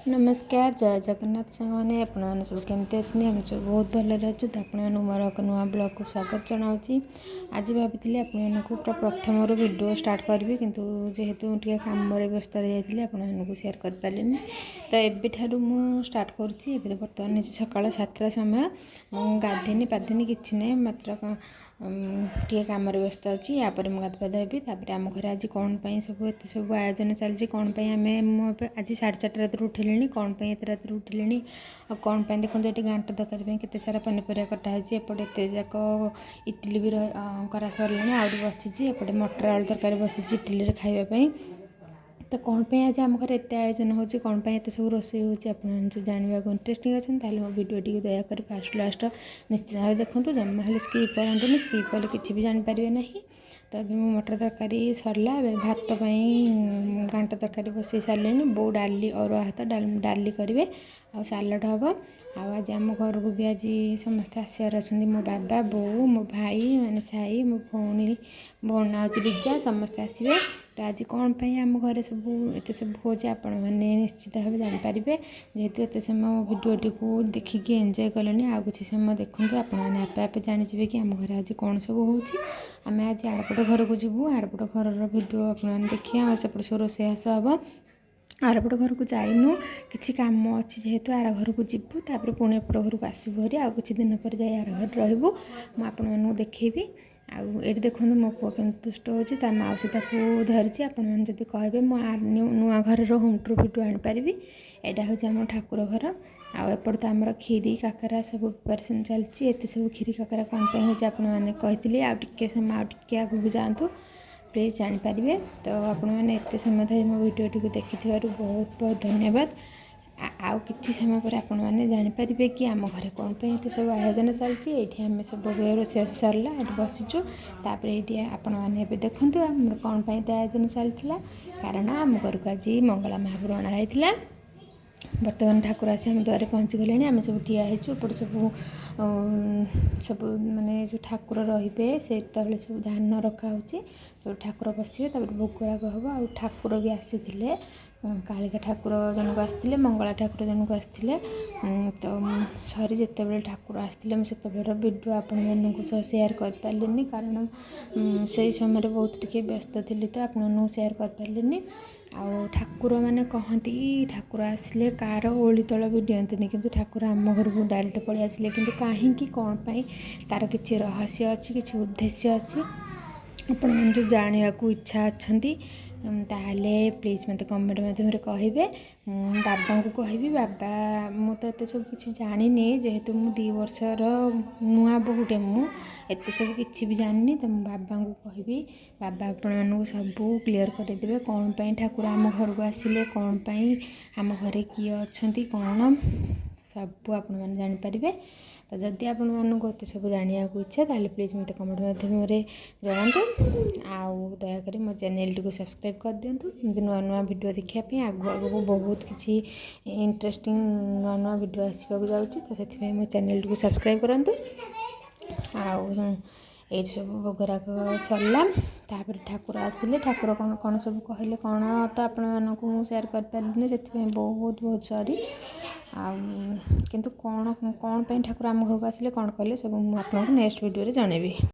ନମସ୍କାର, ଜୟ ଜଗନ୍ନାଥ ସାଙ୍ଗମାନେ। ଆପଣମାନେ ସବୁ କେମିତି ଅଛନ୍ତି? ଆମେ ସବୁ ବହୁତ ଭଲରେ ଅଛୁ। ତ ଆପଣମାନଙ୍କୁ ମୋର ଏକ ନୂଆ ବ୍ଲଗ୍କୁ ସ୍ୱାଗତ ଜଣାଉଛି। ଆଜି ଭାବିଥିଲି ଆପଣମାନଙ୍କୁ ପୁରା ପ୍ରଥମରୁ ଭିଡ଼ିଓ ଷ୍ଟାର୍ଟ କରିବି, କିନ୍ତୁ ଯେହେତୁ ମୁଁ ଟିକେ କାମରେ ବ୍ୟସ୍ତ ରହିଯାଇଥିଲି, ଆପଣମାନଙ୍କୁ ସେୟାର କରିପାରିଲିନି। ତ ଏବେଠାରୁ ମୁଁ ଷ୍ଟାର୍ଟ କରୁଛି। ଏବେ ତ ବର୍ତ୍ତମାନ ସକାଳ 7ଟା ସମୟ। ମୁଁ ଗାଧେଇନି ପାଧେଇନି, କିଛି ନାହିଁ, ମାତ୍ର ଟିକେ କାମରେ ବ୍ୟସ୍ତ ଅଛି। ୟାପରେ ମୁଁ ଗାଧୋଇ ପାଧୁଆ ହେବି। ତାପରେ ଆମ ଘରେ ଆଜି କ'ଣ ପାଇଁ ସବୁ ଏତେ ସବୁ ଆୟୋଜନ ଚାଲିଛି, କ'ଣ ପାଇଁ ଆମେ ମୁଁ ଏବେ ଆଜି 4:30 ରାତିରୁ ଉଠିଲିଣି, କ'ଣ ପାଇଁ ଏତେ ରାତିରୁ ଉଠିଲିଣି ଆଉ କ'ଣ ପାଇଁ। ଦେଖନ୍ତୁ, ଏଠି ଘାଣ୍ଟ ତରକାରୀ ପାଇଁ କେତେ ସାରା ପନିପରିବା କଟା ହେଇଛି। ଏପଟେ ଏତେ ଯାକ ଇଟିଲି ବି କରା ସରିଲାଣି, ଆହୁରି ବସିଛି। ଏପଟେ ମଟର ଆଳୁ ତରକାରୀ ବସିଛି ଇଟିଲିରେ ଖାଇବା ପାଇଁ। ତ କ'ଣ ପାଇଁ ଆଜି ଆମ ଘରେ ଏତେ ଆୟୋଜନ ହେଉଛି, କ'ଣ ପାଇଁ ଏତେ ସବୁ ରୋଷେଇ ହେଉଛି, ଆପଣମାନେ ଯଦି ଜାଣିବାକୁ ଇଣ୍ଟରେଷ୍ଟିଂ ଅଛନ୍ତି, ତାହେଲେ ମୋ ଭିଡ଼ିଓଟିକୁ ଦୟାକରି ଫାଷ୍ଟ ଲାଷ୍ଟ ନିଶ୍ଚିତ ଭାବେ ଦେଖନ୍ତୁ। ଜମା ହେଲେ ସ୍କିପ୍ କରନ୍ତୁନି। ସ୍କିପ୍ କଲେ କିଛି ବି ଜାଣିପାରିବେ ନାହିଁ। ତ ଏବେ ମୁଁ ମଟର ତରକାରୀ ସରିଲା, ଏବେ ଭାତ ପାଇଁ ଘାଣ୍ଟ ତରକାରୀ ବସେଇ ସାରିଲିଣି। ବୋଉ ଡାଲି, ଅରୁଆ ଭାତ ଡାଲି କରିବେ ଆଉ ସାଲଡ଼ ହେବ। ଆଉ ଆଜି ଆମ ଘରକୁ ବି ଆଜି ସମସ୍ତେ ଆସିବାର ଅଛନ୍ତି। ମୋ ବାବା, ବୋଉ, ମୋ ଭାଇ ମାନେ ସାଇ, ମୋ ଭଉଣୀ, ଭଉଣୀ ନାଁ ହେଉଛି ଲିଜା, ସମସ୍ତେ ଆସିବେ। ତ ଆଜି କ'ଣ ପାଇଁ ଆମ ଘରେ ସବୁ ଏତେ ସବୁ ହେଉଛି, ଆପଣମାନେ ନିଶ୍ଚିତ ଭାବେ ଜାଣିପାରିବେ। ଯେହେତୁ ଏତେ ସମୟ ମୋ ଭିଡ଼ିଓଟିକୁ ଦେଖିକି ଏନ୍ଜୟ କଲେଣି, ଆଉ କିଛି ସମୟ ଦେଖନ୍ତୁ, ଆପଣମାନେ ଆପେ ଆପେ ଜାଣିଯିବେ କି ଆମ ଘରେ ଆଜି କ'ଣ ସବୁ ହେଉଛି। ଆମେ ଆଜି ଆରପଟ ଘରକୁ ଯିବୁ। ଆରପଟ ଘରର ଭିଡ଼ିଓ ଆପଣମାନେ ଦେଖିବେ। ଆମର ସେପଟେ ସବୁ ରୋଷେଇବାସ ହେବ। ଆରପଟ ଘରକୁ ଯାଇନୁ, କିଛି କାମ ଅଛି ଯେହେତୁ। ଆର ଘରକୁ ଯିବୁ, ତାପରେ ପୁଣି ଏପଟ ଘରକୁ ଆସିବୁ ଭାରି। ଆଉ କିଛି ଦିନ ପରେ ଯାଇ ଆର ଘରେ ରହିବୁ। ମୁଁ ଆପଣମାନଙ୍କୁ ଦେଖେଇବି। ଆଉ ଏଇଠି ଦେଖନ୍ତୁ, ମୋ ପୁଅ କେମିତି ଦୁଷ୍ଟ ହେଉଛି, ତା ମାଉସୀ ତାକୁ ଧରିଛି। ଆପଣମାନେ ଯଦି କହିବେ, ମୁଁ ନୂଆ ଘରର ହୋମ୍ ଟୁର୍ ଭିଡ଼ିଓ ଆଣିପାରିବି। ଏଇଟା ହେଉଛି ଆମ ଠାକୁର ଘର। ଆଉ ଏପଟେ ତ ଆମର କ୍ଷୀରି କାକରା ସବୁ ପ୍ରିପାରେସନ୍ ଚାଲିଛି। ଏତେ ସବୁ କ୍ଷୀରି କାକରା କ'ଣ ପାଇଁ ହେଉଛି, ଆପଣମାନେ କହିଥିଲି। ଆଉ ଟିକେ ସମୟ, ଆଉ ଟିକେ ଆଗକୁ ଯାଆନ୍ତୁ ପ୍ଲିଜ୍, ଜାଣିପାରିବେ। ତ ଆପଣମାନେ ଏତେ ସମୟ ଧରି ମୋ ଭିଡ଼ିଓଟିକୁ ଦେଖିଥିବାରୁ ବହୁତ ବହୁତ ଧନ୍ୟବାଦ। ଆଉ କିଛି ସମୟ ପରେ ଆପଣମାନେ ଜାଣିପାରିବେ କି ଆମ ଘରେ କ'ଣ ପାଇଁ ଏତେ ସବୁ ଆୟୋଜନ ଚାଲିଛି। ଏଇଠି ଆମେ ସବୁ ରୋଷେଇବାସ ସରିଲା, ଏଠି ବସିଛୁ। ତାପରେ ଏଇଠି ଆପଣମାନେ ଏବେ ଦେଖନ୍ତୁ ଆମର କ'ଣ ପାଇଁ ଏତେ ଆୟୋଜନ ଚାଲିଥିଲା। କାରଣ ଆମ ଘରକୁ ଆଜି ମଙ୍ଗଳା ମହାପ୍ରଭୁ ଅଣା ହେଇଥିଲା। ବର୍ତ୍ତମାନ ଠାକୁର ଆସି ଆମ ଦୁଆରେ ପହଞ୍ଚିଗଲେଣି। ଆମେ ସବୁ ଠିଆ ହେଇଛୁ। ଏପଟେ ସବୁ ସବୁ ମାନେ ଯେଉଁ ଠାକୁର ରହିବେ, ସେତେବେଳେ ସବୁ ଧାନ ରଖାହେଉଛି। ତାପରେ ଠାକୁର ବସିବେ, ତାପରେ ଭୋଗରାଗ ହେବ। ଆଉ ଠାକୁର ବି ଆସିଥିଲେ। କାଳିକା ଠାକୁର ଜଣକୁ ଆସିଥିଲେ, ମଙ୍ଗଳା ଠାକୁର ଜଣକୁ ଆସିଥିଲେ। ତ ସରି, ଯେତେବେଳେ ଠାକୁର ଆସିଥିଲେ ମୁଁ ସେତେବେଳର ଭିଡ଼ିଓ ଆପଣମାନଙ୍କ ସହ ସେୟାର କରିପାରିଲିନି, କାରଣ ସେଇ ସମୟରେ ବହୁତ ଟିକେ ବ୍ୟସ୍ତ ଥିଲି, ତ ଆପଣମାନଙ୍କୁ ସେୟାର କରିପାରିଲିନି। ଆଉ ଠାକୁରମାନେ କହନ୍ତି, ଠାକୁର ଆସିଲେ କାହାର ଓଳି ତଳ ବି ଦିଅନ୍ତିନି, କିନ୍ତୁ ଠାକୁର ଆମ ଘରକୁ ଡାଇରେକ୍ଟ ପଳେଇ ଆସିଲେ। କିନ୍ତୁ କାହିଁକି, କ'ଣ ପାଇଁ, ତା'ର କିଛି ରହସ୍ୟ ଅଛି, କିଛି ଉଦ୍ଦେଶ୍ୟ ଅଛି। ଆପଣମାନେ ଯଦି ଜାଣିବାକୁ ଇଚ୍ଛା ଅଛନ୍ତି, ତାହେଲେ ପ୍ଲିଜ୍ ମୋତେ କମେଣ୍ଟ ମାଧ୍ୟମରେ କହିବେ। ମୁଁ ବାବାଙ୍କୁ କହିବି। ବାବା, ମୁଁ ତ ଏତେ ସବୁ କିଛି ଜାଣିନି, ଯେହେତୁ ମୁଁ 2 ବର୍ଷର ନୂଆ ବୋହୂଟେ, ମୁଁ ଏତେ ସବୁ କିଛି ବି ଜାଣିନି। ତ ମୁଁ ବାବାଙ୍କୁ କହିବି, ବାବା ଆପଣମାନଙ୍କୁ ସବୁ କ୍ଲିଅର୍ କରିଦେବେ, କ'ଣ ପାଇଁ ଠାକୁର ଆମ ଘରକୁ ଆସିଲେ, କ'ଣ ପାଇଁ, ଆମ ଘରେ କିଏ ଅଛନ୍ତି, କ'ଣ ସବୁ ଆପଣମାନେ ଜାଣିପାରିବେ। ତ ଯଦି ଆପଣମାନଙ୍କୁ ଏତେ ସବୁ ଜାଣିବାକୁ ଇଚ୍ଛା, ତାହେଲେ ପ୍ଲିଜ୍ ମୋତେ କମେଣ୍ଟ ମାଧ୍ୟମରେ ଜଣାନ୍ତୁ। ଆଉ ଦୟାକରି ମୋ ଚ୍ୟାନେଲ୍ଟିକୁ ସବସ୍କ୍ରାଇବ୍ କରିଦିଅନ୍ତୁ ଏମିତି ନୂଆ ନୂଆ ଭିଡ଼ିଓ ଦେଖିବା ପାଇଁ। ଆଗକୁ ଆଗକୁ ବହୁତ କିଛି ଇଣ୍ଟରେଷ୍ଟିଂ ନୂଆ ନୂଆ ଭିଡ଼ିଓ ଆସିବାକୁ ଯାଉଛି, ତ ସେଥିପାଇଁ ମୋ ଚ୍ୟାନେଲ୍ଟିକୁ ସବସ୍କ୍ରାଇବ୍ କରନ୍ତୁ। ଆଉ ଏଇଠି ସବୁ ଭୋଗରାଗ ସରିଲା, ତାପରେ ଠାକୁର ଆସିଲେ। ଠାକୁର କ'ଣ କ'ଣ ସବୁ କହିଲେ କ'ଣ, ତ ଆପଣମାନଙ୍କୁ ମୁଁ ସେୟାର କରିପାରିଲିନି, ସେଥିପାଇଁ ବହୁତ ବହୁତ ସରି। ଆଉ କିନ୍ତୁ କ'ଣ କ'ଣ ପାଇଁ ଠାକୁର ଆମ ଘରକୁ ଆସିଲେ, କ'ଣ କଲେ, ସବୁ ମୁଁ ଆପଣଙ୍କୁ ନେକ୍ସଟ ଭିଡ଼ିଓରେ ଜଣେଇବି।